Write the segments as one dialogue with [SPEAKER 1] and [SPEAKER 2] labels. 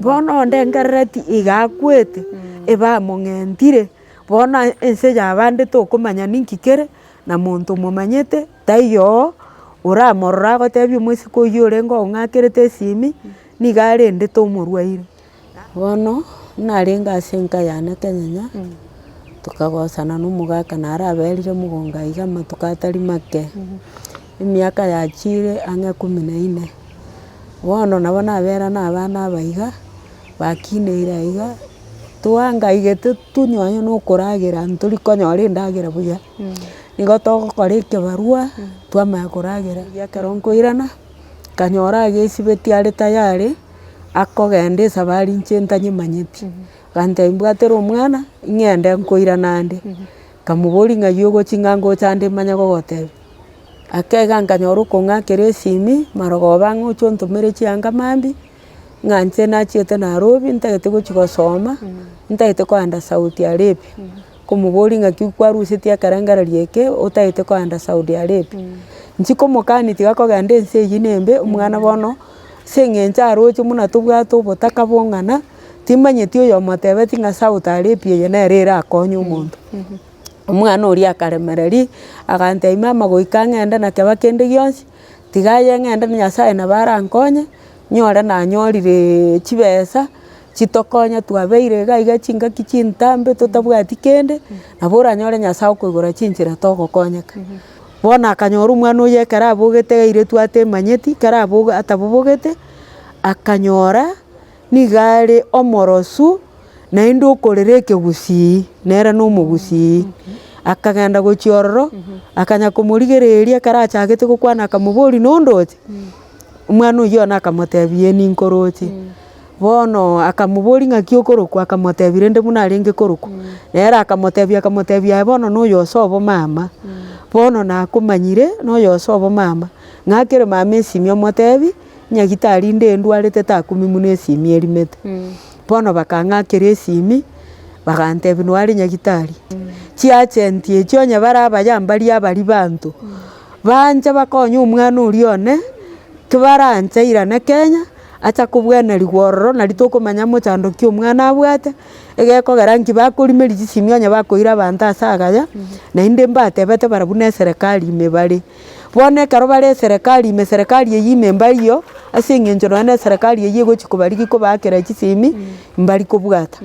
[SPEAKER 1] Bono ondengerereti iga akwete, ebamong'entire, bono ense yabande tokomanya ninki kere, na monto momanyete taiyo oo, oramorore agotebie omoiseke oywo orenge ong'akerete esimi, nigo arendete omorwaire. Bono, narenge ase enka yane kenyenya, tokagosana na omogaka naro aberire mogongo aiga amatuko atari make, emiaka yachire ang'e kumi na inne. Bono nabo nabera na abana aba iga, bakineire aiga, twaangaigete tonywa onye na okoragera ntori konyora endagera buya, nigo togokora ekebarua twamanya koragera. Ekero nkoirana, nkanyora agesibetie are tayari. Akogenda esabari inche ntanyemanyeti, agantebia mbwatere omwana, ng'ende nkoirana ande, nkamoboria ng'ai ogochia ng'a ngocha nde manye gogotebia. Ake iga nkanyora okong'akera esimi, marogoba ng'a oche ontomere chianga mambia, ng'a inche nachiete Nairobi ntagete gochia gosoma, ntagete kogenda Saudi Arabia. Nkomoboria ng'aki kwarusetie ekerengererio eke otagete kogenda Saudi Arabia. Inche komokani tiga kogenda ense eywo na embe, omwana bono. Ase eng'encho aroche buna tobwate obotaka bong'ana, timanyeti oyomotebetie ng'a Saudi Arabia eye nere erakonye omonto. Omwana oria akaremereria, agantebia mama goika ng'ende na keba kende gionsi, tiga aye ng'ende na Nyasaye nabo arankonye, nyore nanyorireee chibesa, chitokonye twabeire iga iga chingaki chintambe totabwati kende, nabo oranyore Nyasaye okoigora chinchera togokonyeka. Bono akanyora omwana oye ekero abogete airetwe atemanyeti, ekero aboge atabobogete, akanyora nigo are omorosu naende okorera ekegusii, nere na omogusii. Akagenda gochia ororo, akanya komorigereria ekero achagete gokwana akamoboria nondoche? Omwana oyio one akamotebia ee ninkoroche. Bono akamoboria ng'aki okorokwa akamotebia rende buna arenge korokwa, nere akamotebia akamotebia aye bono noyo ose obomama, bono nakomanyire noyo ose obomama, ng'akere mama esimi omotebi, nyagitari inde ndwarete takumi buna esimi erimete. Bono bakang'akera esimi, bagantebia noare nyagitari, chiagent echio onye bare abaya mbaria abari banto, banche bakonye omwana oria one, tibarancha airane Kenya. Acha kobwenerigwa ororo nari tokomanya mochando ki omwana abwate, egekogera nki bakorimeria chisimi onye bakoira abanto ase agaya, naende mbatebete barabwo na eserekari ime bare. Bono ekero bare eserekari ime eserekari eywo ime mbaiyo, ase eng'encho nonye na eserekari eywo egochi kobarigia kobaakera chisimi, mbari kobwata.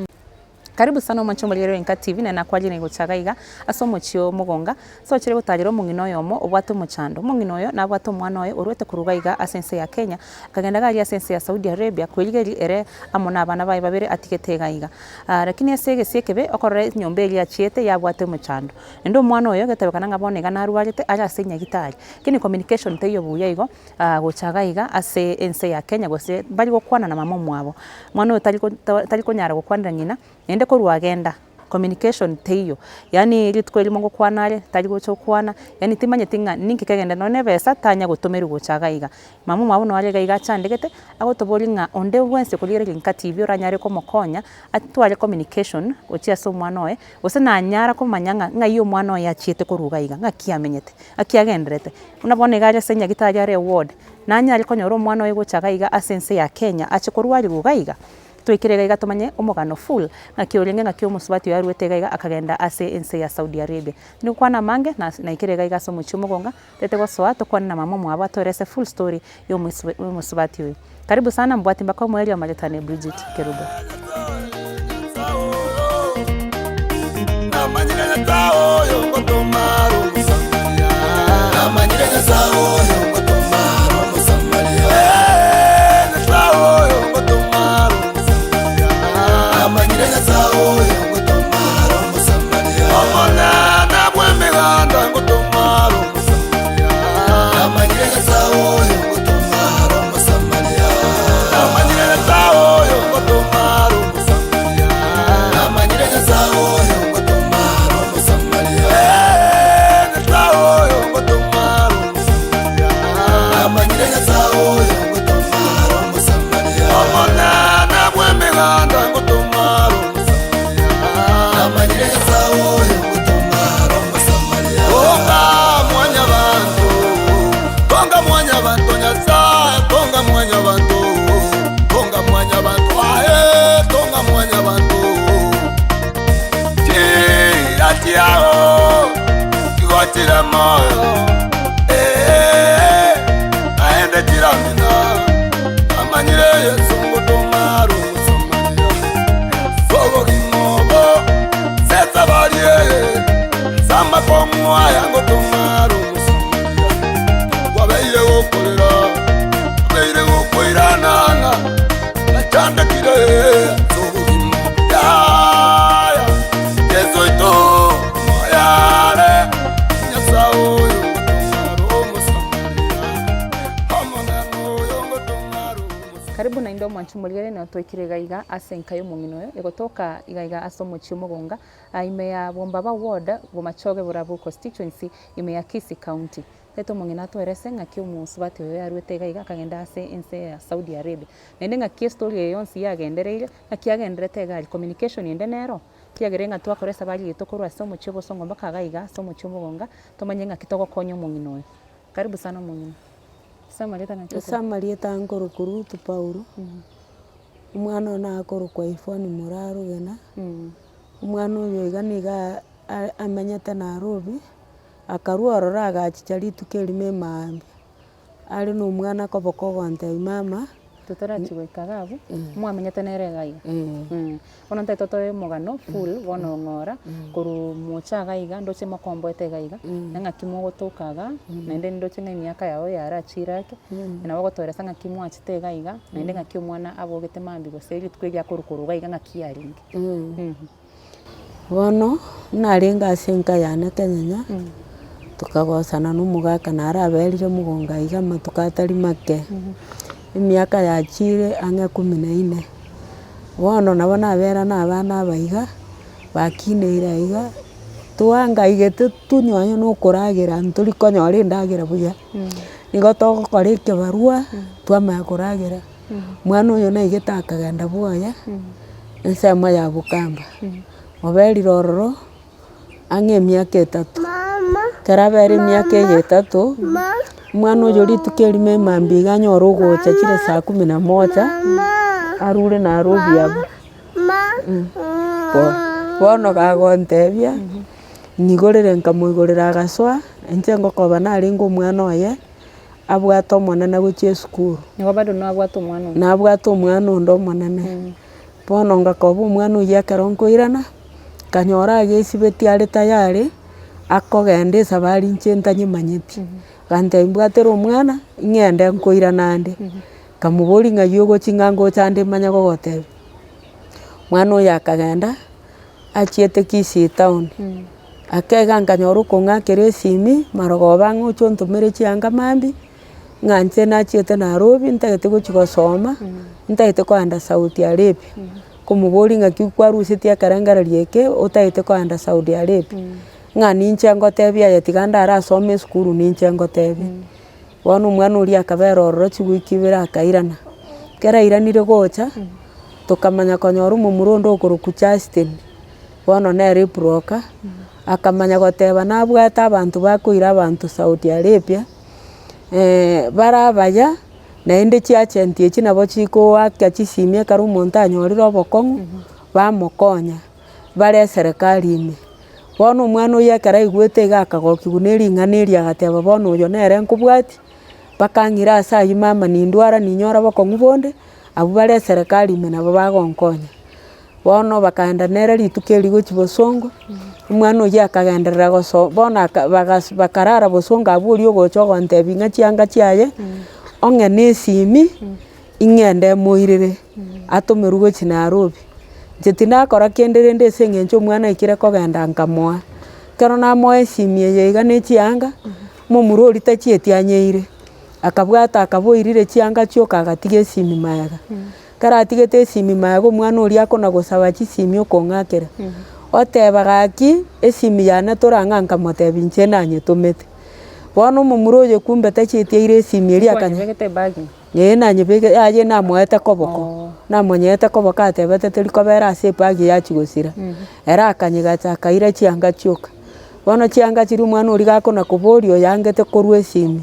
[SPEAKER 2] Karibu sana omochie omorigereria o Enka TV, naye nakwarire gocha iga iga ase omochie o Mogonga, ase ochire gotarera omong'ina oyomo obwate omochando. Omong'ina oyo nabwate omwana oye orwete korwa iga iga ase ense ya Kenya, akagenda iga aria ase ense ya Saudi Arabia koerigeria ere amo na abana baye babere atigete iga iga. Lakini ase egesio ekebe, okorora enyomba eria achiete yabwate omochando. Naende omwana oyo egetebekana ng'a bono iga narwarete are ase enyagitari, lakini communication teiyo buya igo. gocha iga iga ase ense ya Kenya gose mbari gokwana na mama omwabo. Mwana oyo tari ko tari konyara gokwanera ng'ina, naende korwa agenda, communication teiyo, yaani rituko erimo ngokwana are, tari gocha gokwana, yaani timanyeti ng'a ninki kegende nonye na ebesa tanya gotomerwa gocha iga iga. Mama omwabo noo are iga iga achandegete, agotoboria ng'a onde bwensi okorigereria nka TV oranyare komokonya, atware communication gochia ase omwana oye, gose nanyara komanya ng'a ng'ai omwana oye achiete korwa iga iga, ng'aki amenyete, ng'aki agendererete. Buna bono iga are ase nyagitari are eward, nanyare konyora omwana oye gocha iga iga ase ense ya Kenya ache korwariwa iga iga, twaikire iga iga tomanye omogano full, ng'aki orenge ng'aki omosubati oyo arwete iga iga akagenda ase ense ya Saudi Arabia. Tindi gokwana amange nas naikire iga iga ase omochie omogonga, ntete gosoa tokwane na mama omwabo atoerese full story ya omoisbe ya omosubati oyo. Karibu sana mbwati mpaka omoerio amagetane Bridget Kerubo.
[SPEAKER 3] Konga mwanyabanto, Nyasae, konga mwanyabanto, konga mwanyabanto, aye. Ore moyo, ee, naende chiramina, amanyire Yeso ngotoma are Omosamaria. Sobogima obo sesabari eye, ase amakong'u aya ngotoma are Omosamaria. Kwabeire gokorera, kwabeire gokoirana ng'a nachandekire ase obogima yaya. Yeso oito moyare, Nyasae oyo ngotoma are Omosamaria, Omonene oyo ngotoma are Omosamaria.
[SPEAKER 2] Karibu naende omwanchi omorigereria nero twaikire iga iga ase enka y'omong'ina oyo egotoka iga iga ase omochie omogonga ime ya Bombaba ward, Bomachoge Borabu constituency ime ya Kisii county. Tete omong'ina atoerese ng'aki omosubati oyo yaruete iga iga akagenda ase ense ya Saudi Arabia. Naende ng'aki estory eye yonsi yagendereire, ng'aki yagendererete iga aria, communication ende nero? Kiagera ng'a twakora esabari yaito korwa ase omochie obosongo mpaka iga iga ase omochie omogonga, tomanye ng'aki togokonya omong'ina oyo. Karibu sana omong'ina. Ase amarieta ng'aki
[SPEAKER 1] Ase amarieta nkorokwa Ruth Paulo, omwana one akorokwa Yvonne Moraa Rogena, omwana oyo iga nigo amenyete Nairobi. Akarua ororo agachicha rituko erimo emaambia, are na omwana koboko ogontebia mama.
[SPEAKER 2] Totarachia goika iga abwo, mwamenyete nere iga iga. Bono ntaete otoe omogano full bono ong'ora, korwa mocha iga iga ndoche mokomboete iga iga, na ng'aki mogotoka igaa, naende ndoche ng'a emiaka yao yarachire ake, nabo ogotoeresa ng'aki mwachete iga iga, naende ng'aki omwana abogete mambia gose rituko erio akorwa korwa iga iga ng'aki yarenge.
[SPEAKER 1] Bono, narenge ase enka yane kenyenya, tokagosana na omogaka naro aberire mogongo aiga amatuko atari make, emiaka yachire ang'e kumi na inne. Bono nabo nabera na abana aba iga, bakineire aiga, twaangaigete tonywe onye na okoragera ntori konyora endagera buya, nigo togokora ekebarua twamanya koragera. Omwana oyo naigete akagenda bwoye, ensemo ya bokamba, oberire ororo ang'e emiaka etato. Ekero abere emiaka eye etato, omwana oyo rituko erimo emambia iga anyore ogocha chire saa kumi na moja, arure Nairobi abwo bono kagontebia, nyigorere nkamoigorera agasoa, inche ngokoba narenge omwana oye. abwate omonene gochia esukuru.
[SPEAKER 2] Nigo bado nabwate omwana onde.
[SPEAKER 1] Nabwate omwana onde omonene. Bono ngakoba omwana oyio ekero nkoirana, nkanyora agesibetie are tayari, akogenda esabari inche ntanyemanyeti. Agantebia mbwatere omwana, ng'ende nkoirana ande. Nkamoboria ng'ai ogochia ng'a ngocha ande manye gogotebia. Omwana oyo akagenda. achiete Kisii town, ake iga nkanyora okong'akera esimi, marogoba ang'e oche ontomere chianga mambia, ng'a inche nachiete Nairobi ntagete gochia gosoma, ntagete kogenda Saudi Arabia. Nkomoboria ng'aki kwarusetie ekerengererio eke otagete kogenda Saudi Arabia, ng'a ninche ngotebia aye tiga ndarasome esukuru ninche ngotebie. Bono omwana oria akabera ororo chiwiki ibere akairana, ekero airanire gocha, tokamanya konyora omomura onde okorokwa Justin, bono nere ebroka, akamanya goteba nabwate abanto bakoira abanto Saudi Arabia, bare abaya, naende chiagent echi nabo chikoaka chisimi ekero omonto anyorire obokong'u, bamokonya, bare eserekari ime. Bono omwana oyio ekero aigwete iga akagokigwa na ering'ana erio agateba bono oyo nere nkobwatia, bakang'ira ase ayio mama nindwara ninyora bokong'u bonde, abwo bare eserekari ime nabo bagonkonya. Bono bakaenda nere rituko erio gochia bosongo, omwana oyio akagenderera goso bono aka bagas bakarara bosongo abwo oria ogocha ogontebia ng'a chianga chiaye, ong'e na esimi, ing'ende moirere, atomerwe gochia Nairobi. Inche tindakora kende rende ase eng'encho omwana aikire kogenda nkamoa. Ekero namoa esimi eye iga na echianga, momura oria tachieti anyeire, akabwata akaboirire chianga chioka agatiga esimi maega. Ekero atigete esimi maega omwana oria akona gosaba chisimi okong'akera, oteba gaki esimi yane torang'a nkamotebia inche nanyetomete. Bono omomura oyo kumbe tachieti aire esimi eria akanya.
[SPEAKER 2] Kwanyebegete ebagi?
[SPEAKER 1] Ee nanyebeke yaye namoete koboko, namonyeete koboko atebete teri kobera ase ebag yachia gosira. Ere akanyegacha akaira chianga chioka. Bono chianga chiria omwana oria gakona koboria oyangete korwa esimi,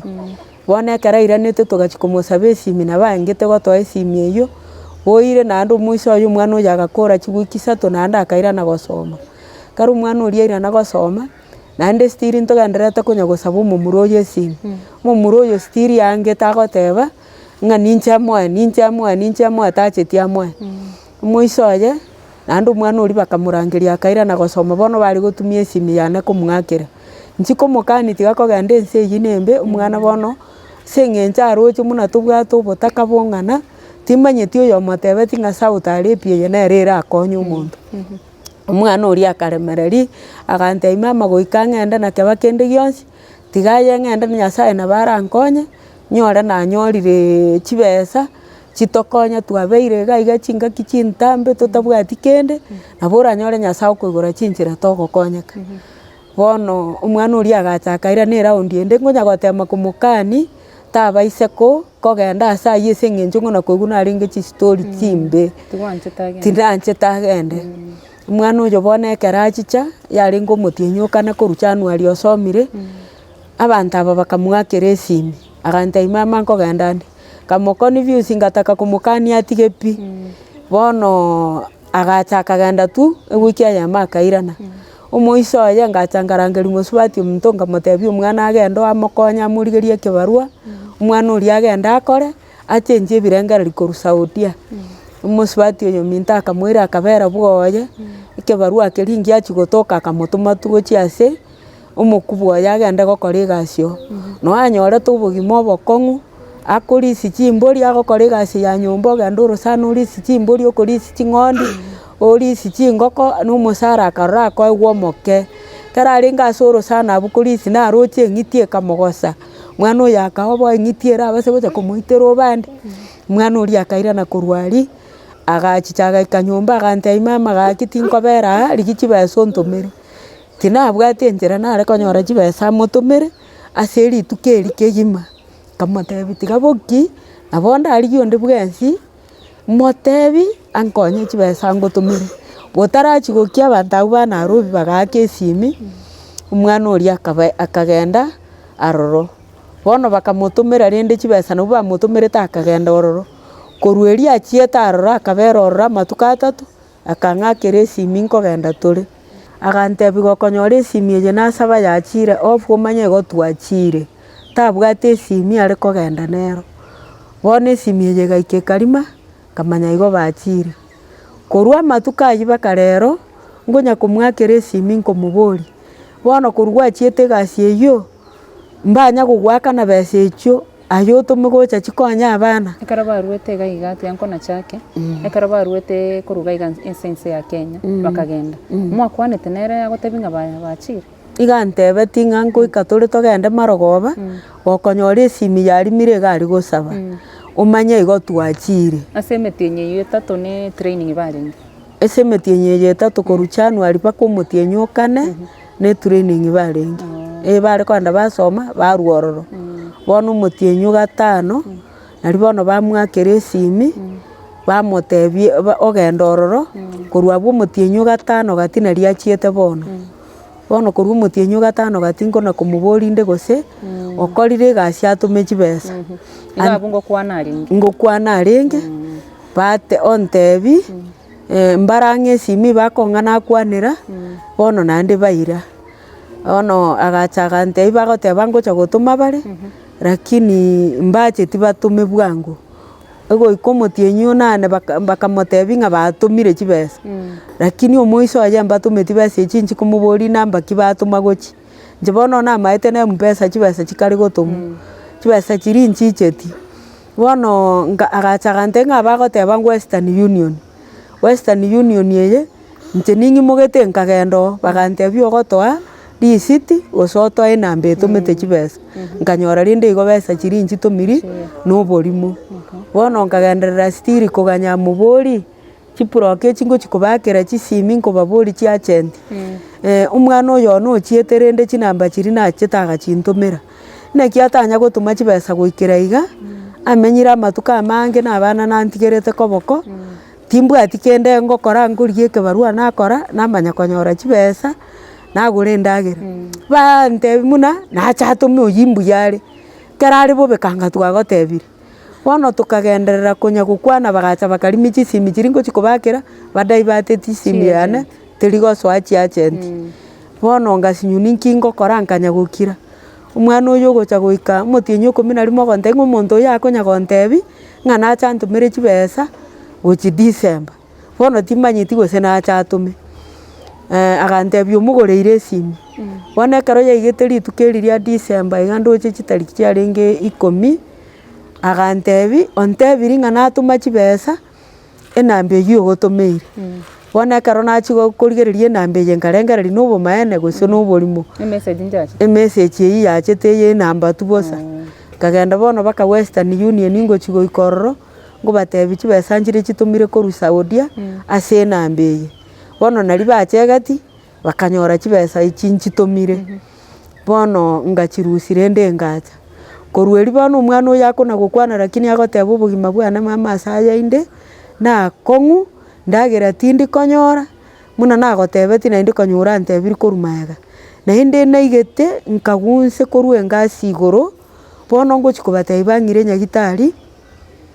[SPEAKER 1] bono ekero airanete togachia komosaba esimi nabo aangete gotoa esimi eywo, boire naende omoisa oye omwana oyo agakora chiwiki isato naende akairana gosoma. Ekero omwana oria airana gosoma. Naende still ntogendererete konya gosaba omomura oyo esimi, omomura oyo still angete agoteba, ng'a ninche amoe ninche amoe ninche amoe tacheti amoe. Omoiso oye, naende omwana oria bakamorangeria akairana gosoma bono bare gotumia esimi yane komwakera. Inche komokani tiga kogenda ense eywo na embe, omwana bono, ase eng'encho aroche buna tobwate obotaka bong'ana, timanyeti oyomotebetie ng'a South Arabia eye nere erakonye omonto. Omwana oria akaremereria, agantebia mama goika ng'ende na keba kende gionsi, tiga aye ng'ende na Nyasaye nabo arankonye, nyore nanyorireee chibesa, chitokonye twabeire iga iga chingaki chintambe totabwati kende, nabo oranyore Nyasaye okoigora chinchera togokonyeka. Bono omwana oria agacha akairana eraundi ende nkonya gotema komokani, tabaisa ko kogenda ase aywo ase eng'encho ng'a nakoigwa narenge chistori chimbe,
[SPEAKER 2] Tigwanchete agende.
[SPEAKER 1] tindanchete agende. Omwana oyo bono ekero achicha, yarenge omotienyi okane korwa January osomire, abanto aba bakamoakera esimi, agantebia mama nkogenda nde, nkamoconfuse ngataka komokania atige pi, bonooo agacha akagenda tu, ewiki eyemo akairana. Omoiso oye ngacha nkarangeria mosubati ominto nkamotebia omwana agende oo amokonye amorigerie ekebarua, omwana oria agende akore, achenchie ebirengererio korwa saudia. Omosubati oyo ominto akamoira akabera bwoye, ekebarua keria ngiachia gotoka akamotoma tu gochia ase omokubwa oye agende gokora egasi oo. Noo anyorete obogima obokong'u, akorisia chimbori agokora egasi ya nyomba ogenda orosana orisia chimbori okorisia ching'ondi, orisia chingoko na omosara akarora akoegwa omoke. Ekero arenge ase orosana abwo korisia naroche eng'iti ekamogosa, mwana oyo akaoboa eng'iti ere abase gocha komoitera obande, mwana oria akairana korwa aria, agachicha agaika nyomba agantebia mama gaki tinkobera aa rigia chibesa ontomere. Tinabwate enchera nare konyora chibesa amotomere, ase rituko eri kegima, nkamotebia tiga boki, nabo ndarigie onde bwensi, motebi ankonye chibesa ngotomere. Botarachia gokia abanto abwo ba Nairobi bagaaka esimi, omwana oria akaba akagenda aroro. Bono bakamotomera rende chibesa nabwo bamotomerete akagenda ororo. Korwa erio achiete aroro akabera ororo amatuko atato, Akang'akera esimi nkogenda tore. Agantebia gokonyora esimi eye nasaba yachire off omanye igo twachire. Tabwate esimi are kogenda nero. Bono esimi eye egaika ekarima, nkamanya igo bachire. Korwa amatuko aywo mpaka rero, nkonya komwakera esimi nkomoboria, bono korwa gwachiete egasi eywo, mbanya gogoakana besa echio. Aye otome gocha chikonye abana.
[SPEAKER 2] Ekero baruete iga iga tiga nkonache ake, ekero baruete korwa iga iga ase ense ya Kenya, bakagenda, mwakwanete nere agotebia ng'a ba- bachire?
[SPEAKER 1] Iga antebetie ng'a ngoika tore togende marogoba, gokonyora esimi yarimire iga aria gosaba, omanye igo twachire.
[SPEAKER 2] Ase emetienyi eyio etato ne etraining barenge?
[SPEAKER 1] Ase emetienyi eye etato korwa January mpaka omotienyi o kane, ne etraining barenge. Eh bare kogenda basoma, barwa ororo. Bono omotienyi o gatano, naria bono bamwakera esimi, bamotebia ba ogenda ororo, korwa abwo omotienyi o gatano gati naria achiete bono. Bono korwa omotienyi o gatano gati nkona komoboria inde gose, okorire egasi atome chibesa.
[SPEAKER 2] Iga abwo ngokwana arenge.
[SPEAKER 1] Ngokwana arenge, bate ontebie. Mbarang'e esimi bakong'a nakwanera, bono naende baira. Bono agacha agantebia bagoteba ngocha gotoma bare, rakini mbacheti batome bwango. Egoika omotienyi onane baka bakamotebia ng'a batomire chibesa, rakini omoiso oye mbatometi besa echio inche komoboria namba ki batoma gochia. Inche bono namaete na mpesa chibesa chikare gotomwa, chibesa chiria nchicheti. Bono nka agacha agantebia ng'a bagoteba ng'a Western Union, Western Union eye, inche ning'imogete nkagenda oo, bagantebia ogotoa risiti gose otoe enamba etomete chibesa, nkanyora rende igo besa chiria nchitomiri na oborimo. Bono nkagenderera still koganya mobori. Chiproki echi ngochia kobakera chisimi nkobaboria chiagent, omwana oyo one ochiete rende chinamba chiria nachete agachintomera. Naki atanya gotoma chibesa goikera iga, amenyire amatuko amange na abana nantigerete koboko, timbwati kende ngokora nkorigia ekebarua nakora, namanya konyora chibesa, nagora endagera. Bantebia buna, nache atome oyio mbuya are, ekero are bobe kanga twagotebire. Bono tokagenderera konya gokwana bagacha bakarimia chisimi chiria ngochia kobakera, badaivateti esimi yane, teri gosoa chiagent. Bono ngasinywa ninki ngokora nkanya gokira. Omwana oyo ogocha goika omotienyi okomi na rimo ogontebia ng'a omonto oyo akonya gontebia, ng'a nache antomere chibesa gochia December. Bono timanyeti gose nache atome, agantebia omogoreire esimi. Bono ekero yaigete rituko eri ria December iga ndoche chitariki chiarenge ikomi, agantebia ontebirie ng'a natoma chibesa. Enamba eyio ogotomeire. Bono ekero nachia go korigereria enamba eye nkarengereria na obomaene gose na oborimo.
[SPEAKER 2] Emessage nchachete.
[SPEAKER 1] Emessage eyio yachete eye enamba tu bosa. Nkagenda bono mpaka Western Union ngochia goika ororo, ngobatebia chibesa nchire chitomire korwa Saudia, ase enamba eye. Bono naria bachegeti, bakanyora chibesa echi nchitomire. Bono ngachirusia rende ngacha. Korwa erio bono omwana oyo akona gokwana lakini agoteba obogima bwane mama ase aya inde, nakong'u, ndagera tindi konyora, buna nagotebetie naende konya orantebirie korwa magega. Naende naigete nkagunse korwa engasi igoro, bono ngochia kobatebia bang'ire nyagitari.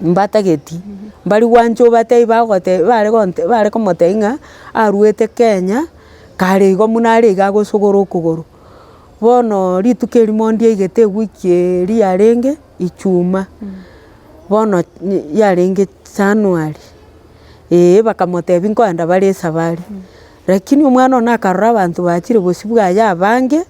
[SPEAKER 1] Mbatageti, mbari gwancha obatebie bagote bare gonte bare komotebia ng'a arwete Kenya, kare igo buna are iga agosogora okogoro. Bono rituko erimo ndiaigete ewiki eria yarenge ichuma, bono yarenge January, eh bakamotebia nkoenda bare esabari. Lakini omwana one akarora abanto bachire bosio bwaye abange.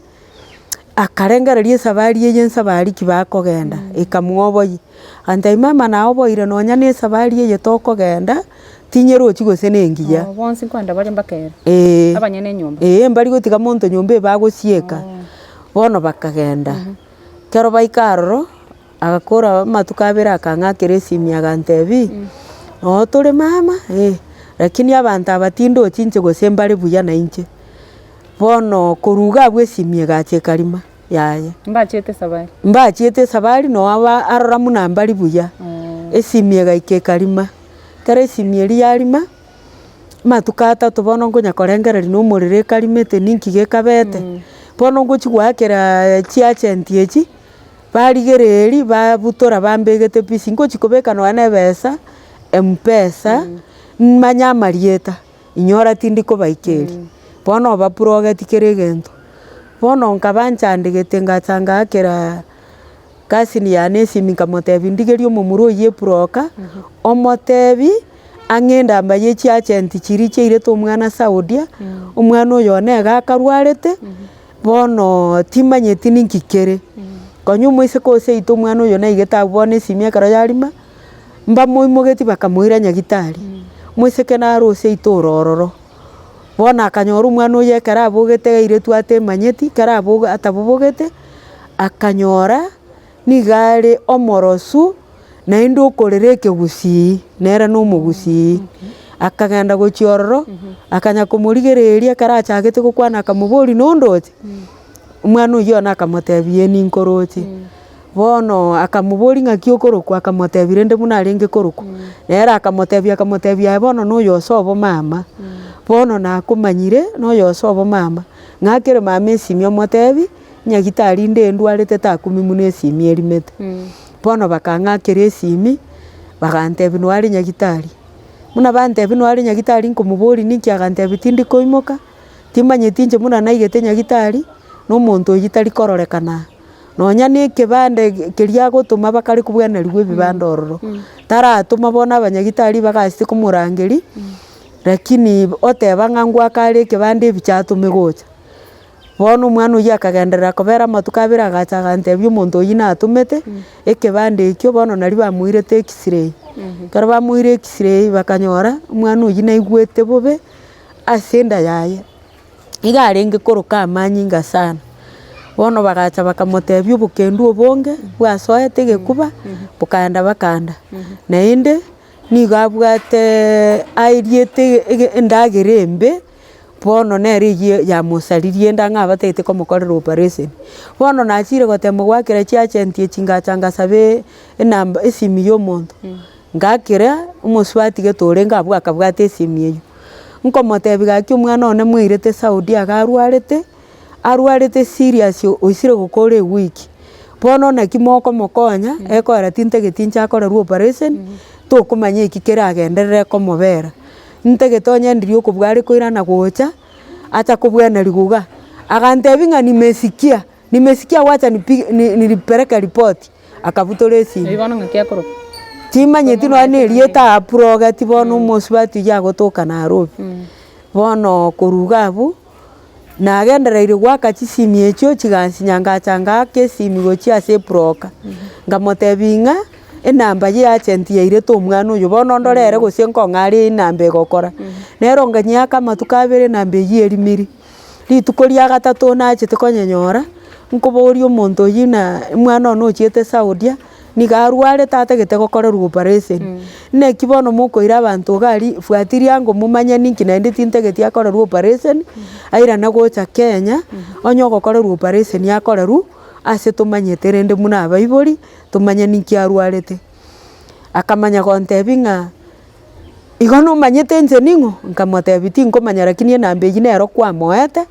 [SPEAKER 1] Akarengereria esabari eye ensabari ki bakogenda, ekamwoboyia. Agantebia mama naoboire nonya na esabari eye tokogenda, tinyerochi gose na engiya.
[SPEAKER 2] Oo bonsi nkoenda bare mpaka ere.
[SPEAKER 1] Eeh.
[SPEAKER 2] Abanyene enyomba.
[SPEAKER 1] Eeh mbari gotiga monto nyomba ebagosieka. Bono bakagenda. Ekero baika aroro, agakora amatuko abere akang'akera esimi agantebia, noo tore mama eh, lakini abanto aba tindochi inche gose mbare buya nainche. Bono korwa iga abwo esimi egacha ekarima, yaya.
[SPEAKER 2] Mbachiete esabari.
[SPEAKER 1] Mbachiete esabari noo aba arora buna mbari buya, esimi egaika ekarima. Ekero esimi eria yarima, amatuko atato bono nkonya korengereria na omorero ekarimete ninki gekabete, bono ngochi goakera chiagent echi, barigereria babutora bambegete busy, ngochi kobeka nonya na ebesa mpesa, manye amarieta. Inyora tindi kobaikeria. Bono obaprogeti kera egento. Bono nkaba nchandegete ngacha ngaakera cousin yane esimi nkamotebia ndigerie omomura oyio eproka, omotebi ang'e endamba ye chiagent chiria chiairete omwana Saudia, omwana oyo one iga akarwarete, bono timanyeti ninki kere. Konya omoiseke o seito omwana oyo naigete abwo bono esimi ekero yarima. Mbamoimogetie bakamoira nyagitari, omoiseke naro ase oito ore ororo. Bono akanyora omwana oye ekero abogete airetwe atemanyeti, ekero aboge atabobogete, akanyora nigo are omorosu naende okorera ekegusii, nere na omogusii. Akagenda gochia ororo, akanya komorigereria ekero achagete gokwana akamoboria nondoche? Omwana oyio one akamotebia ee ninkoroche. Bono akamoboria ng'aki okorokwa, akamotebia rende buna arenge korokwa. Nere akamotebia akamotebia aye bono noyo ose obo mama, bono nakomanyire noyo ose obo mama, ng'akere mama esimi omotebi, nyagitari inde ndwarete takumi buna esimi erimete. Bono bakang'akera esimi, bagantebia noare nyagitari. Buna bantebia noare nyagitari nkomoboria ninki agantebia tindi koimoka, timanyeti inche buna naigete nyagitari, na omonto oyio tari kororekana aa. Nonya na ekebande keria agotoma bakare kobwenerigwa ebibande ororo, taratoma bono abanyagitari bagasete komorangeria, lakini oteba ng'a ngwake are ekebande ebicha atome gocha. Bono omwana oyio akagenderera kobera amatuko abere agacha agantebia omonto oyio natomete, ekebande ekio bono naria bamoirete x-ray. Ekero bamoire x-ray bakanyora, omwana oyio naigwete bobe, ase enda yaye. Iga arenge koroka amanyinga sana. Bono bagacha bakamotebia obokendu obonge bwasoete egekuba, bokaenda bakanda. Naende nigo abwateeee aeriete ege endagera embe, bono nere eywo yamosaririe enda ng'a batagete komokorera operation. Bono nachire gotema goakera chiagent echi ngacha ngasaba enamba esimi ya omonto, ngakera omosubati gete orenge abwo akabwata esimi eywo. Nkomotebia gaki omwana one moirete Saudi iga arwarete, arwarete serious oisire gokora ewiki, bono naki mokomokonya ekogera tintageti inche akorerwe operation, tokomanya eki keragenderere komobera. Ntagete onye ndiria okobua are koirana gocha, acha kobwenerigwa iga. Agantebia ng'a nimesikia, nimesikia wacha nipige ni nilipeleke ripoti, akabutora esimi.
[SPEAKER 2] Ebi bono ng'aki akorokwa?
[SPEAKER 1] Timanyeti nonya na erieta aprogeti bono omosubati oyio agotoka Nairobi. Bono korwa iga abwo, nagendereire goaka chisimi echio chigansinya ngacha ngaaka esimi gochia ase ebroker, nkamotebia ng'a enamba ya agent yairete omwana oyo bono ndore ere gose nkong'a are enamba egokora. Nero nganyeaka amatuko abere enamba eywo erimiri. Rituko ria gatato nachete konyenyora, nkoboria omonto oyio na omwana one ochiete Saudia, nigo arwarete atagete gokorerwa operation. Naki bono mokoira abanto iga aria, fuatilia ango momanye ninki naende tintageti akorerwe operation, airane gocha Kenya, onye ogokorerwa operation akorerwe, ase tomanyete rende buna abaibori, tomanye ninki arwarete. Akamanya gontebia ng'a. Igo nomanyete inche ning'o? Nkamotebia tinkomanya lakini enamba eyio nero kwamoete,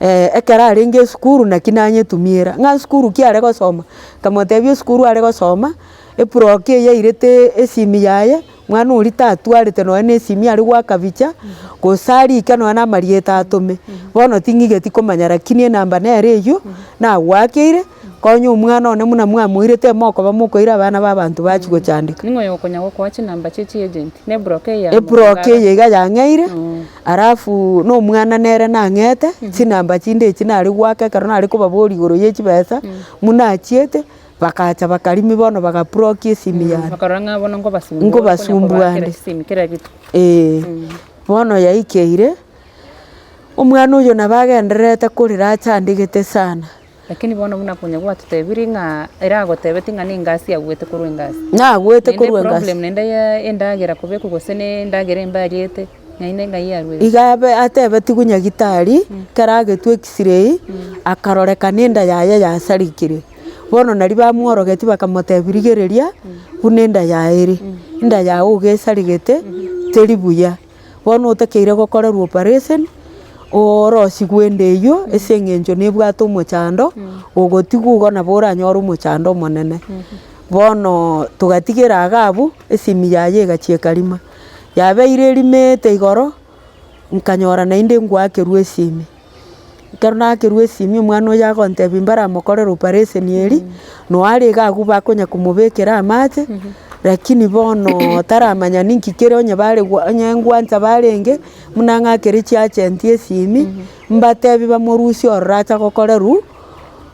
[SPEAKER 1] ekero arenge esukuru naki nanyetumiera. Ng'a esukuru ki are gosoma? Nkamotebia esukuru are gosoma, eproki eye yairete esimi yaye, mwana oria tatwarete nonye na esimi are goaka bicha, gose arike nonye na amarieta atome. Bono ting'igeti komanya lakini enamba nere eyio, nagoakeire. Konya omwana one buna mwamoirete mokoba mokoira abana b'abanto bachia gochandeka.
[SPEAKER 2] Ning'o oyokonya gokoa chinamba chie chiagent? Ne ebroka eye ya
[SPEAKER 1] Ebroka eye iga yang'eire, alafu na omwana nere nang'ete, chinamba chinde echi nare goaka ekero nare kobaboria igoro ye chibesa, buna achiete, bakacha bakarimia bono bagablock esimi yane.
[SPEAKER 2] Bakarora ng'a bono nkobasumbua ore, konya
[SPEAKER 1] Nkobasumbua
[SPEAKER 2] kobaakera
[SPEAKER 1] ande.
[SPEAKER 2] chisimi kera rituko.
[SPEAKER 1] Eeh, bono yaikeire, omwana oyo nabo agendererete korera achandegete sana.
[SPEAKER 2] Lakini bono buna konya gwatotebirie ng'a ere agotebetie ng'a nengasi agwete korwa engasi.
[SPEAKER 1] Nagwete
[SPEAKER 2] Naende
[SPEAKER 1] korwa engasi.
[SPEAKER 2] eproblem naende ya endagera kobekwa gose na endagera embe ariete, ng'ai ne ng'ai yarwete.
[SPEAKER 1] Iga abe atebetigwe nyagitari, ekero agetwe x-ray, akarorekana enda yaye yasarigire. Bono naria bamworogetie bakamotebia rigereria, buna enda yaye ere, enda yago iga esarigete, teri buya. Bono otakeire gokorerwa operation, orosigwe enda eywo ase eng'encho nebwate omochando, ogotigwa igo nabo oranyore omochando omonene. Bono togatigera iga abwo, esimi yaye egachia ekarima, yabeire erimeete igoro, nkanyora naende ngoakerwa esimi. Ekero naakerwa esimi omwana oyo agontebia mbaramokorere operation eria, noo are iga abwo bakonya komobekera amache, lakini bono taramanya ninki kere onye bare gwa onye ngwancha barenge, buna ng'akere chiagent esimi, mbatebi bamorusie ororo acha gokorerwa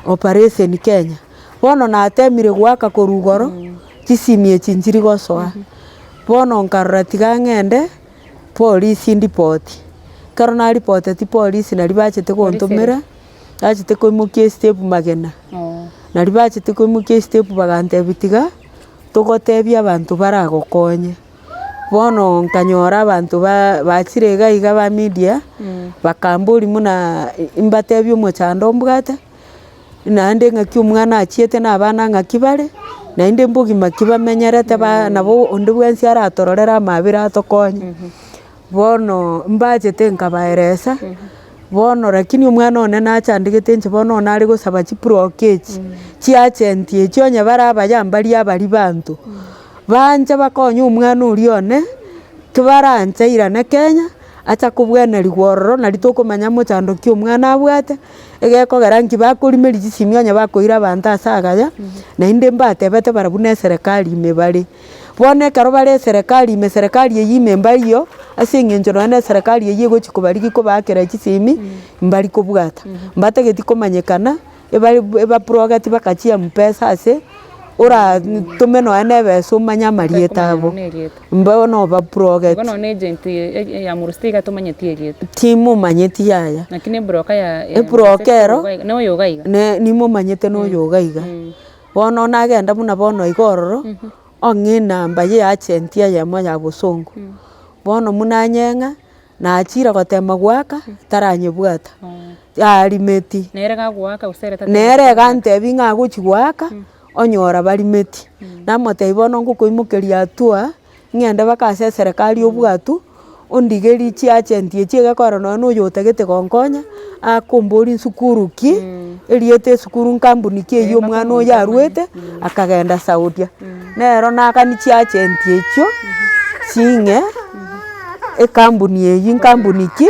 [SPEAKER 1] operation Kenya. Bono natemire goaka korwa igoro, chisimi echi nchiri gosoa, bono nkarora tiga ng'ende. Polisi ndipoti, ekero naripoteti polisi naria bachete gontomera, bachete koimokia estep magena, naria bachete koimokia estep bagantebia tiga togotebie abanto baragokonye. Bono nkanyora abanto ba bachire iga iga ba media, bakamboria buna mbatebie omochando mbwate. Naende ng'aki omwana achiete na abana ng'aki bare, naende mbogima ki bamenyerete ba nabo onde bwensi aratororere amabera atokonye. Bono mbachete nkabaeresa, bono lakini omwana one nachandegete inche bono nare gosaba chiproki echi, chiagent echi onye bare abaya mbaria abaria banto, banche bakonye omwana oria one, kibaranche airane Kenya, acha kobwenerigwa ororo nari tokomanya mochando ki omwana abwate. Egekogera nki bakorimeria chisimi onye bakoira abanto ase agaya, naende mbatebete barabwo na eserekari ime bare. Bono ekero bare eserekari ime, eserekari eywo ime mbaiyo, ase eng'encho nonye na eserekari eywo egochi kobarigia kobaakera chisimi, mbari kobwata. Mbatageti komanyekana, ebare ebaprogeti mpaka chimpesa ase, ora tome nonye na ebesa omanye amarieta abo, mbono obaprogeti.
[SPEAKER 2] Igo nonye agent ya Murusita iga tomanyeti erieta.
[SPEAKER 1] Timomanyeti yaya.
[SPEAKER 2] Lakini ebroka ya
[SPEAKER 1] Ebroka ero,
[SPEAKER 2] na oyo iga iga.
[SPEAKER 1] ne nimomanyete na oyo iga iga. Bono nagenda buna bono iga ororo, ong'e enamba ya agent eyemo ya bosongo. Bono buna anyeng'a, nachire gotema goaka, taranyebwata, arimeti.
[SPEAKER 2] Nere gagoaka gose ere tatagete
[SPEAKER 1] Nere
[SPEAKER 2] goaka?
[SPEAKER 1] egantebia ng'a agochi goaka, onyora barimeti. Namotebia bono ngokoimokeria hatua, ng'ende mpaka ase eserekari obwatu, ondigerie chiagent echi egekora nonye na oyo otagete gonkonya, akomboria nsukuru ki, erieta esukuru nkampuni ki eywo omwana oyo arwete, akagenda Saudia. Nero nagani chiagent echio, ching'e ekampuni eywo nkampuni ki,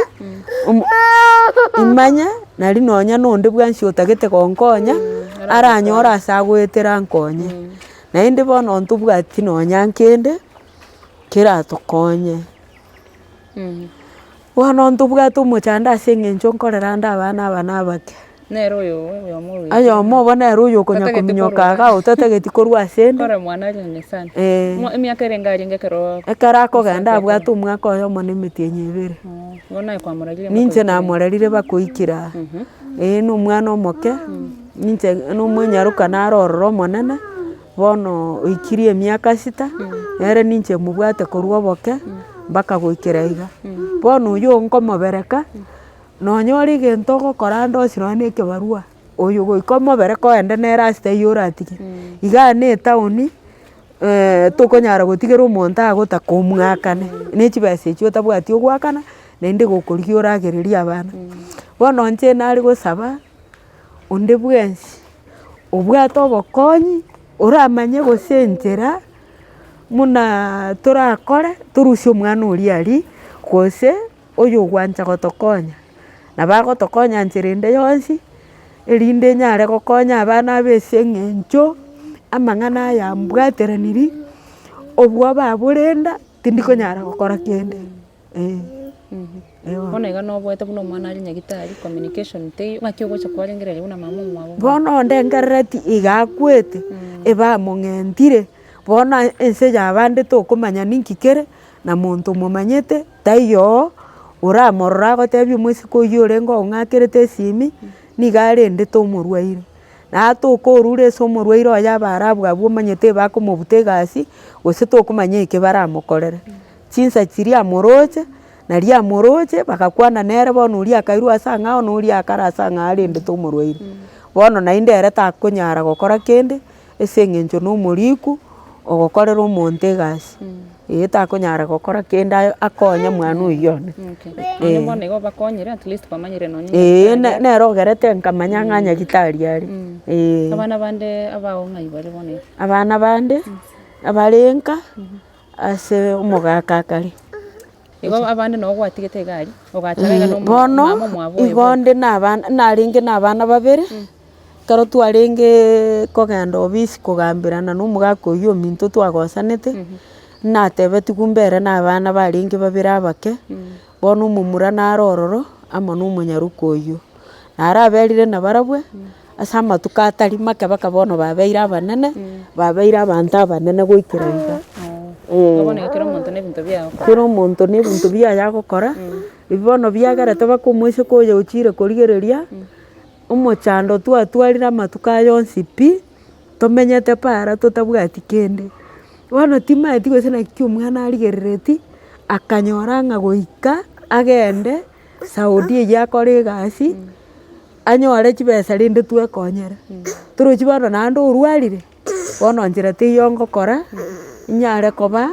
[SPEAKER 1] imanye. Nari nonya na onde bwensi otagete gonkonya, aranyore ase agoetera ankonye. Naende bono ntobwati nonya nkende, keratokonye. Bono ntobwate omochando ase eng'encho nkorera ande abana aba na abake.
[SPEAKER 2] Nere oyo oyomo oyo.
[SPEAKER 1] Oyomo obo nere oyo okonya
[SPEAKER 2] Otatageti
[SPEAKER 1] kominyoka
[SPEAKER 2] korwa.
[SPEAKER 1] igaa otatageti korwa ase ende.
[SPEAKER 2] Kore mwana arenge sana.
[SPEAKER 1] Eh.
[SPEAKER 2] Mwa emiaka erenge arenge ekero
[SPEAKER 1] Ekero akogenda abwate omwaka oyomo na emetienyi ebere.
[SPEAKER 2] Oh, bono naye kwamorerire
[SPEAKER 1] Ninche
[SPEAKER 2] mpaka oikire.
[SPEAKER 1] namorerire bakoikera aa. Ee na omwana omoke, ninche na omonyaroka naro ororo omonene, bono oikirie emiaka sita, nere ninche mobwate korwa oboke, mpaka goikera iga. Bono oywo nkomobereka, nonyore egento ogokora ande onsi nonye na ekebarua, oyo goika omobereke ogende nere ase taiyo oratige. Igaa na etaoni, tokonyara gotigera omonto agotaka omwakane, na echibesa echio otabwati ogoakana, naende gokorigia oragererie abana. Bono inche nare gosaba, onde bwensi, obwate obokonyi, oramanye gose enchera, buna torakore, torusie omwana oria aria, gose oyogwancha gotokonya, nabo agotokonya nchera ende yonsi, erinde nyare gokonya abana abe ase eng'encho, amang'ana aya mbwateraniri, obwoba borenda, tindi konyara gokora kende, eh. Eh bono.
[SPEAKER 2] Bono iga noboete buna omwana are nyagitari, communication teiyo, ng'aki ogocha kwarengereria buna mama omwabo.
[SPEAKER 1] Bono ndengerereti iga akwete, ebamong'entire, bono ense yabande tokomanya ninki kere, na monto momanyete, taiyo oo, oramorore agotebie omoiseke oyio orenge ong'akerete esimi, nigo arendete omorwaire. Na atokorure ase omorwaire oye abaarabu abwo omanyete ebakomobuta egasi, gose tokomanya eke baramokorere. Chinsa chiria amoroche, naria amoroche, bagakwana nere bono oria akairwa ase ang'ao na oria akare ase ang'ao arendete omorwaire. Bono naende ere takonyara gokora kende, ase eng'encho na omoriku, ogokorera omonto egasi, eh takonyara gokora kende aye akonye mwana oyio one.
[SPEAKER 2] Okay. Nonya bono igo obakonyire at least kwamanyire nonya
[SPEAKER 1] Eeh
[SPEAKER 2] nyagitari
[SPEAKER 1] ne
[SPEAKER 2] are.
[SPEAKER 1] nere ogerete nkamanya ng'a nyagitari are, eh.
[SPEAKER 2] Abana bande abao ng'ai bare bono iga?
[SPEAKER 1] Abana bande, abare nka, ase omogaka akare.
[SPEAKER 2] Igo abande nabo gwatigete iga aria, ogacha iga na omo
[SPEAKER 1] Bono,
[SPEAKER 2] mama omwabo oyo
[SPEAKER 1] igo
[SPEAKER 2] bweka.
[SPEAKER 1] nde na abana narenge na abana babere, ekero twarengeee kogenda obisi kogamberana na omogaka oywo ominto twagosanete, natebetigwe mbere na abana barenge babere abake, bono omomura nare ororo, amo na omonyaroka oywo. Naraberire nabarabwo, ase amatuko atari make mpaka bono babeire abanene, babeire abanto abanene goikera iga.
[SPEAKER 2] Igo bono iga kera omonto na ebinto biaye agokora.
[SPEAKER 1] Kera omonto na ebinto biaye agokora, ebi bono biagerete mpaka omoiseke oyo ochire korigereria, omochando twatwarire amatuko aya onsi pi, tomenyete para totabwati kende. Bono timanyeti gose naki omwana arigerereti, akanyora ng'a goika agende Saudi eywo akore egasi, anyore chibesa rende twekonyere. Torochi bono naende orwarire, bono nchera teiyo ngokora, inyare koba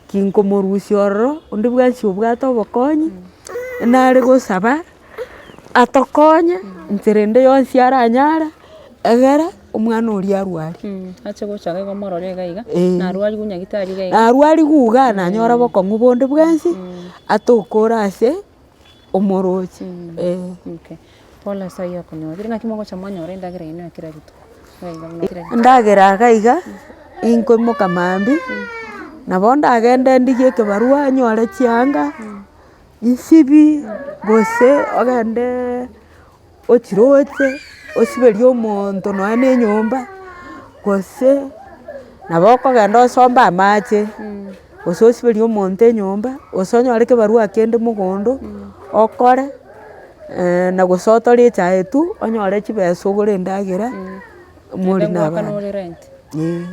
[SPEAKER 1] kinkomorusia ororo, onde bwensi obwate obokonyi, nare gosaba, atokonye, nchera ende yonsi aranyare, egere omwana oria arware.
[SPEAKER 2] Ache gocha iga igo omorore iga iga,
[SPEAKER 1] Eh.
[SPEAKER 2] narwarigwe nyagitari iga iga.
[SPEAKER 1] Narwarigwe igaa nanyora bokong'u bonde bwensi, atokore ase omoroche eh.
[SPEAKER 2] Okay. Pole ase ayio akonyorire, naki mogocha mwanyora endagera yaino ya kera rituko iga iga buna kera rituko.
[SPEAKER 1] Endagera iga iga, inkoimoka mambia, nabo ndagende ndigie ekebarua nyore chianga, nsibi, gose ogendeee ochiroche, osiberie omonto nonya na enyomba, gose nabo okogenda osombe amache, gose osiberie omonto enyomba, gose onyore kebarua kende mogondo, okore na gose otore echae tu, onyore chibesa ogore endagera, mori
[SPEAKER 2] Naende
[SPEAKER 1] na
[SPEAKER 2] ngoakana
[SPEAKER 1] abana.
[SPEAKER 2] ore rent.
[SPEAKER 1] Eh,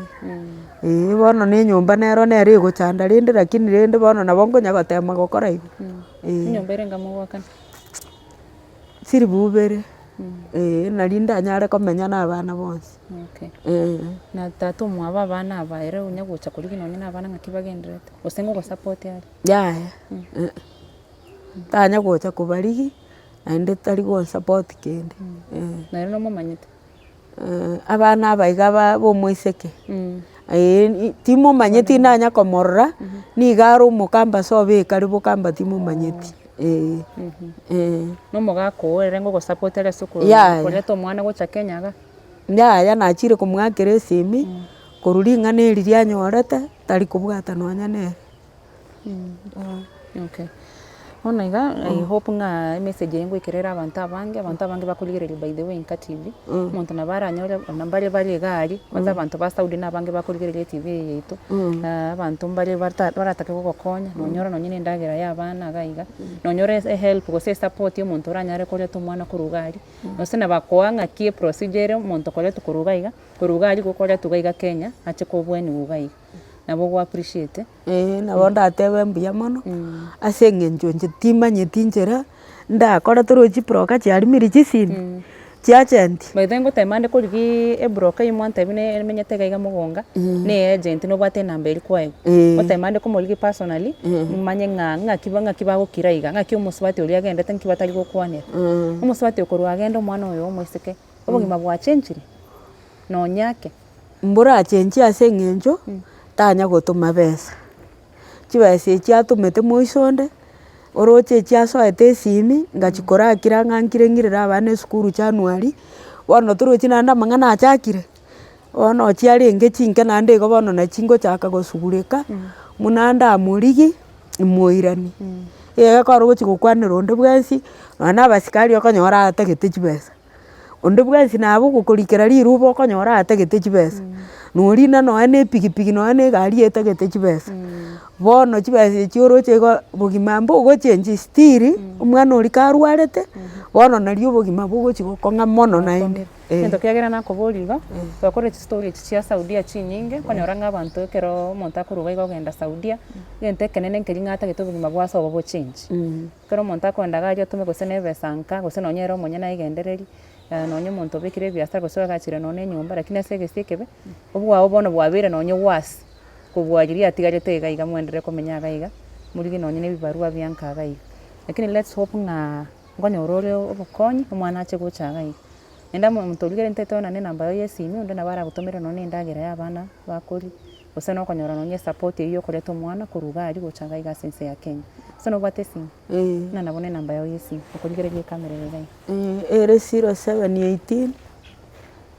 [SPEAKER 1] eh bono na enyomba nero nere egochanda rende lakini rende bono nabo nkonya gotema gokora igo, eh.
[SPEAKER 2] Enyomba ere enga mogoakana.
[SPEAKER 1] Chilifu ibere, eh, nari ndanyare komenya na abana bonsi,
[SPEAKER 2] Okay.
[SPEAKER 1] eh.
[SPEAKER 2] Na tata omwabo abana aba ere onya gocha korigia nonye na abana ng'aki bagendererete, gose ngogosupport are?
[SPEAKER 1] Yaya, eh, tanya gocha kobarigia, naende tari gonsupport kende, eh.
[SPEAKER 2] Nere nomomanyete?
[SPEAKER 1] Abana aba iga ba omoiseke, eh timomanyeti nanya komorora, nigo are omokamba sobo ekare bokamba timomanyeti. Eh, eh.
[SPEAKER 2] Na omogaka oo ere ngogosapoti are ase oko
[SPEAKER 1] Yaya.
[SPEAKER 2] koreta omwana gocha Kenya iga?
[SPEAKER 1] Yaya nachire komoakera esimi, korwa ring'ana eri rianyorete, tari kobwata nonya nere.
[SPEAKER 2] Okay. Bono iga, I hope ng'a emessage eye ngoikera ere abanto abange, abanto abange bakorigereria by the way Nka TV, omonto nabo aranyore buna mbare bare iga aria, kwanza abanto ba Saudi na abange bakorigereria etv eye yaito, abanto mbare bata baratake gogokonya, nonyora nonye na endagera ya abana iga iga, nonyore ehelp gose esupport ya omonto oranyare koreta omwana korwa iga aria, gose nabakoa ng'aki eprocedure ere omonto koretwa korwa iga iga, korwa iga aria gokoretwa iga iga Kenya, ache kobweniwa iga iga. Nabo ogo appreciate.
[SPEAKER 1] Eeh nabo ndatebe mbuya mono, ase eng'encho inche timanyeti nchera, ndakore torochi chibroka chiarimire chisimi, chiagenti.
[SPEAKER 2] By the way ngotema ande korigiiii ebroka eywo mwantebia ne emenyete iga iga mogonga, na eagent nobwate enamba eria kwaegwa. Ngotema ande komorigia personally, manye ng'a ng'aki ba ng'aki bagokira iga, ng'aki omosubati oria agendete nki batari gokwanera. Omosubati okorwa agende omwana oyo omoiseke, obogima bwachenchire, nonya ake.
[SPEAKER 1] Mborachenchie ase eng'encho tanya gotoma besa, chibesa echio atomete moiso onde, oroche echio asoete esimi, ngachia korakira ng'a nkire ng'irere abana esukuru January, bono torochi naende amang'ana achakire, bono chiarenge chinke naende igo bono nachi ngochaka gosugureka, buna ndamorigie moiranie. Egekore ogochi gokwanera onde bwensi, nonye na abasikari okonyora atagete chibesa. Onde bwensi nabo ogokorikera riruba okonyora atagete chibesa, norina nonya na epikipiki nonya na egari etagete chibesa. Bono chibesa echio oroche igo bogima mbogochengi still, omwana oria karwarete, bono nario obogima bogochi gokong'a mono naende.
[SPEAKER 2] Egento kiagera nakoboria igo, twakorire chistory echi chia Saudia chinyinge, okonyora ng'a abanto ekero omonto akorwa iga ogenda Saudia, egento ekenene nkeri ng'a atagete obogima bwa ase obo bochengi. Ekero omonto akoenda iga aria atome gose na ebesa nka, gose nonye ere omonyene aegendererie, nonye omonto obekire ebiasara gose oagachire nonye na enyomba lakini ase egesi ekebe, obwao bono bwabeire nonye worse kobua riria atigarete iga iga moenderere komenya iga iga, morigie nonye na ebibarua bia nka iga iga. Lakini let's hope ng'aa nkonyora ore obokonyi, omwana ache gocha iga iga. Naende omonto origerente ntaete oenane enamba yaye ya esimi, onde nabo aragotomere nonye na endagera ya abana bakoria. Gose nokonyora nonya esapoti eyio yokoreta omwana korwa iga aria gocha iga iga ase ense ya Kenya. Gose nobwate esimi? Ng'a nabo nenamba yao ya esimi, okorigereria ekamera eye iga iga.
[SPEAKER 1] Ere 0718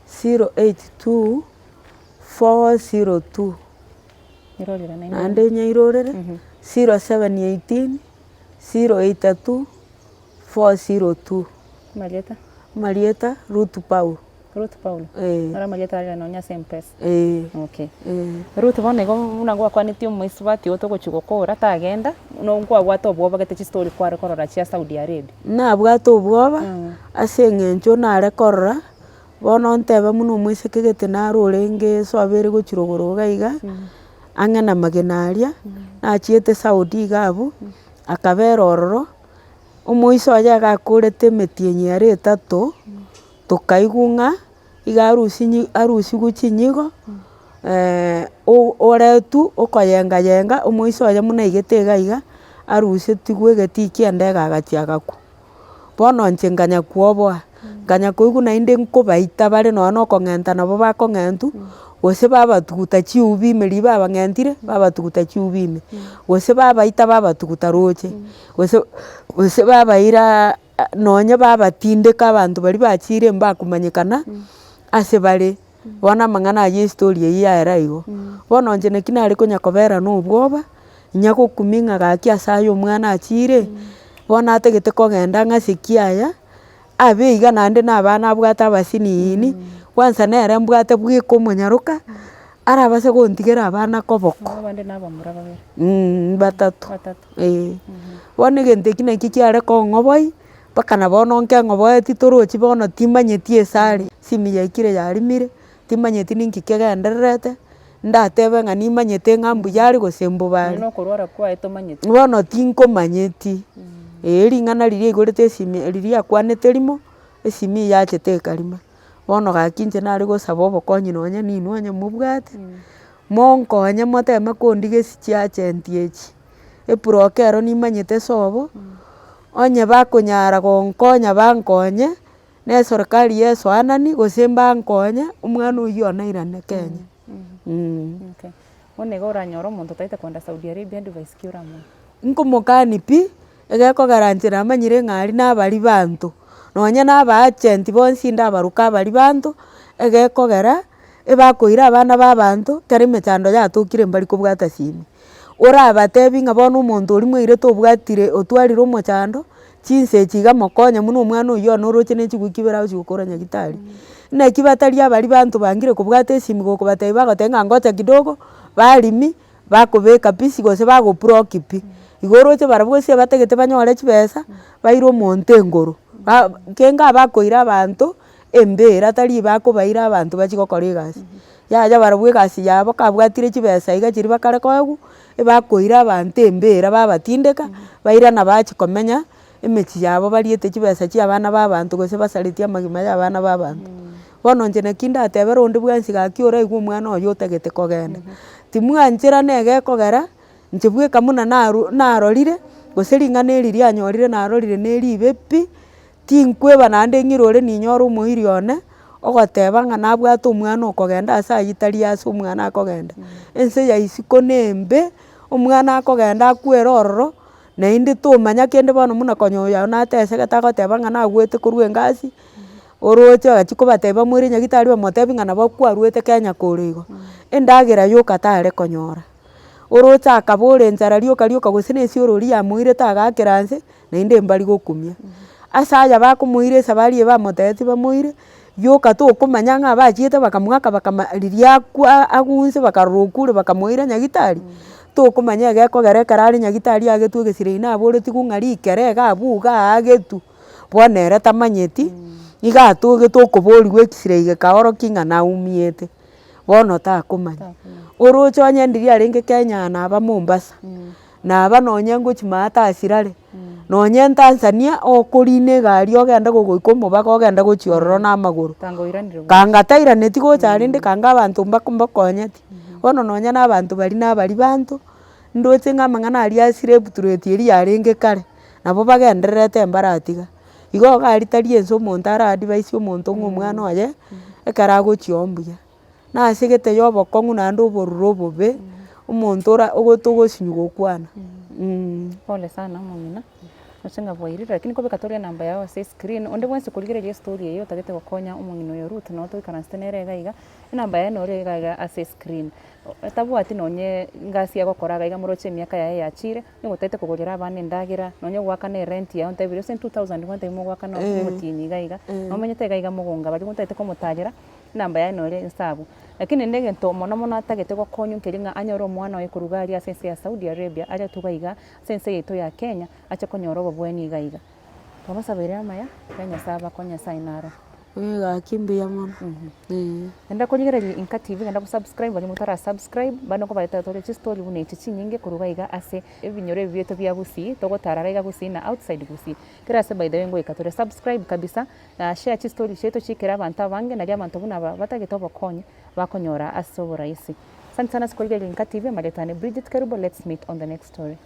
[SPEAKER 1] 082 402.
[SPEAKER 2] Irorere naende.
[SPEAKER 1] Naende nyairorere, 0718 082 402.
[SPEAKER 2] Amarieta?
[SPEAKER 1] Amarieta, Ruth Paul.
[SPEAKER 2] Ruth Paul?
[SPEAKER 1] Eh.
[SPEAKER 2] Naro amarieta arenge nonya ase mpesa?
[SPEAKER 1] Eh.
[SPEAKER 2] Okay.
[SPEAKER 1] Eh.
[SPEAKER 2] Ruth bono igo buna gwakwanetie omoisubati oyo togochia gokora tagenda, no nkwabwate obwoba gete chistori kware korora chia Saudi Arabia.
[SPEAKER 1] Nabwate obwoba, ase eng'encho nare korora, bono ntebe buna omoiseke gete naro orenge sobo ere gochia rogoro iga iga, ang'e na amagena aria, nachiete Saudi iga abwo, akabera ororo. Omoisa oye iga akorete emetienyi ere etato, tokaigwa ng'a iga arusinyi arusigwe chinyigo oretwa okoyenga yenga omoisa oye buna aigete iga iga, arusetigwe egetii kia endege agachia agakwa. Bono inche nkanya kwoboa, nkanya koigwa naende nkobaita bare nonya na okong'enta nabo bakong'entwa, gose babatuguta chiubi ime riria babang'entire, babatuguta chiubi ime, gose babaita babatuguta roche. Gose gose babaira nonye babatindeka abanto baria bachiire mbakomanyekana ase bare, bono amang'ana aywo estory eywo yaera igo. Bono inche naki nare konya kobera na obwoba, nyagokumia ng'a gaki ase aye omwana achiire, bono atagete kogenda ng'ase ki aya, abe iga naende na abana abwate abasiniini, kwanza nere mbwate bweka omonyaroka, arabase gontigera abana koboko.
[SPEAKER 2] Abande na abamura babere.
[SPEAKER 1] Batato.
[SPEAKER 2] Batato.
[SPEAKER 1] Eh. Bono egento ekio nakio kiare kong'oboi, mpaka na bono nkeng'oboeti torochi bono timanyeti ase are, esimi yaikire yarimire, timanyeti ninki kegendererete, ndatebe ng'a nimanyete ng'a mbuya are gose mbobe are.
[SPEAKER 2] Nonya okorwara kwaye tomanyeti.
[SPEAKER 1] Bono tinkomanyeti, eh ring'ana riria aigorete esimi riria akwanete rimo, esimi yachete ekarima. Bono gaki inche nare gosaba obokonyi nonye ninwe onye mobwate, monkonye moteme kondiga chiagenti echi, eburoka ero nimanyete sobo, onye bakonyara gonkonya bankonye, na eserikari yesoanani gose mbankonye, omwana oywo one airane Kenya mh.
[SPEAKER 2] Okay. Bono iga oranyore omonto otagete kogenda Saudi Arabia advice ki oramoe?
[SPEAKER 1] Nkomokani pi. Egekogera inche namanyire ng'a aria nabari banto, nonye na aba agent bonsi ndabaroke abari banto, egekogera ebakoira abana ba abanto, ekero emechando yatokire mbari kobwata simi. Orabatebi ng'a bono omonto oria mwairete obwatire otwarire omochando, chinsa echi iga mokonye buna omwana oywo one oroche ne chiwiki ibere agochi gokora nyagetari. Naki batari abaria banto bangire kobwata esimi gokobatebia bagoteba ng'a ngocha kidogo, barimi, bakobeka busy gose bago block pi. Igo oroche barabwo gose batagete banyore chibesa, baire omonto engoro, ba kenga bakoira abanto embera tari bakobaira abanto bachie gokora egasi. Yaya barabwo egasi yabo kabwatire chibesa iga chiria bakare koegwa, ebakoira abanto embera babatindeka, bairana bachia komenya emechie yabo bariete chibesa chia abana ba abanto gose basaretie amagima ya abana ba abanto. Bono inche naki ndatebere onde bwensi gaki oraigwe omwana oyo otagete kogenda, timwancherana egekogera, inche bweka buna naru narorire, gose ring'ana eri rianyorire narorire na eribe pi, Tinkweba naende ng'ire ore ninyore omoiri one, ogoteba ng'a nabwate omwana okogenda ase aywo tari ase omwana akogenda. Ense ya isiko na embe, omwana akogenda akwere ororo, naende tomanya kende bono buna konya oyo natesegete agoteba ng'a nagwete korwa engasi, oroche ochia kobatebia bamoire nyagetari bamotebie ng'a nabo kwarwete Kenya kore igo. Endagera yoka tare konyora, oroche akabora enchara rioka rioka gose na esiorori yamoirete agakera nse. naende mbari gokumia. Ase aya bakomoira esabari eye bamotebetie bamoire, rioka tokomanya ng'a bachiete bakamoaka bakama riria akwa agunse bakarora okure bakamoira nyagitari, tokomanya egekogera ekero are nyagitari agetwe egesire naboretigwe ng'a rikere iga abwo iga aagetwe, bono ere tamanyeti, iga atogete okoboriwa x-ray gekaorokia ng'a naumiete, bono takomanya. Oroche onye ndiria arenge Kenya naba Mombasa. Naba nonye ngochia maate asirare, nonye Tanzania okorina egari ogende gogoika omobaga ogende gochia ororo na amagoro.
[SPEAKER 2] Kanga oiranire gocha.
[SPEAKER 1] Kanga tairaneti gocha rende kanga abanto mbako mbakonyeti. Bono nonye na abanto baria nabari banto, ndoche ng'a amang'ana aria asire ebutureti eria yarenge kare, nabo bagendererete mbaratiga. Igo iga aria tari ense omonto ara advise omonto ng'a omwana oye, ekero agochia oo mbuya. Nase gete ya obokong'u naende obororo obobe, omonto ora ogotogosinywa gokwana mh.
[SPEAKER 2] Pole sana omong'ina, roche ng'a bwairire lakini kobeka tore enamba yao ase escreen, onde bwensi okorigereria estory eye otagete gokonya omong'ina oyo Ruth noo toikaransete nere iga iga, enamba yaye nore iga iga ase escreen. Tabwati nonye ngasi agokora iga iga moroche emiaka yaye yachire, nigo otagete kogorera abana endagera, nonye goakana erent yago ntebirie gose 2000 gwantebia mogoakana omotienyi iga iga, nomenyete iga iga mogonga baria otagete komotarera. Enamba yaye nore inse abwo. Lakini rende egento mono mono atagete gokonywa nkeria ng'a anyore omwana oye korwa iga aria ase ense ya Saudi Arabia aretwe iga iga ase ense yaito ya Kenya ache konyora obobweni iga iga. Twabasabeire amaya, ya Nyasaye abakonye Nyasaye naro.
[SPEAKER 1] Ee gaki mbuya mono, ee.
[SPEAKER 2] Genda korigereria Inka TV, genda go subscribe baria motara subscribe, bande nkobaetera tore chistory buna echi chinyinge korwa iga iga ase ebinyoro ebi biaito bia Gusii, togotara iga iga Gusii na outside Gusii. Kera ase by the way ngoika tore, subscribe kabisa. Na share chistory chiaito chiikere abanto abange nario abanto buna aba batagete obokonyi bakonyora ase oboraisi. Asante sana ase korigereria Inka TV, amarieta ane Bridget Kerubo, let's meet on the next story.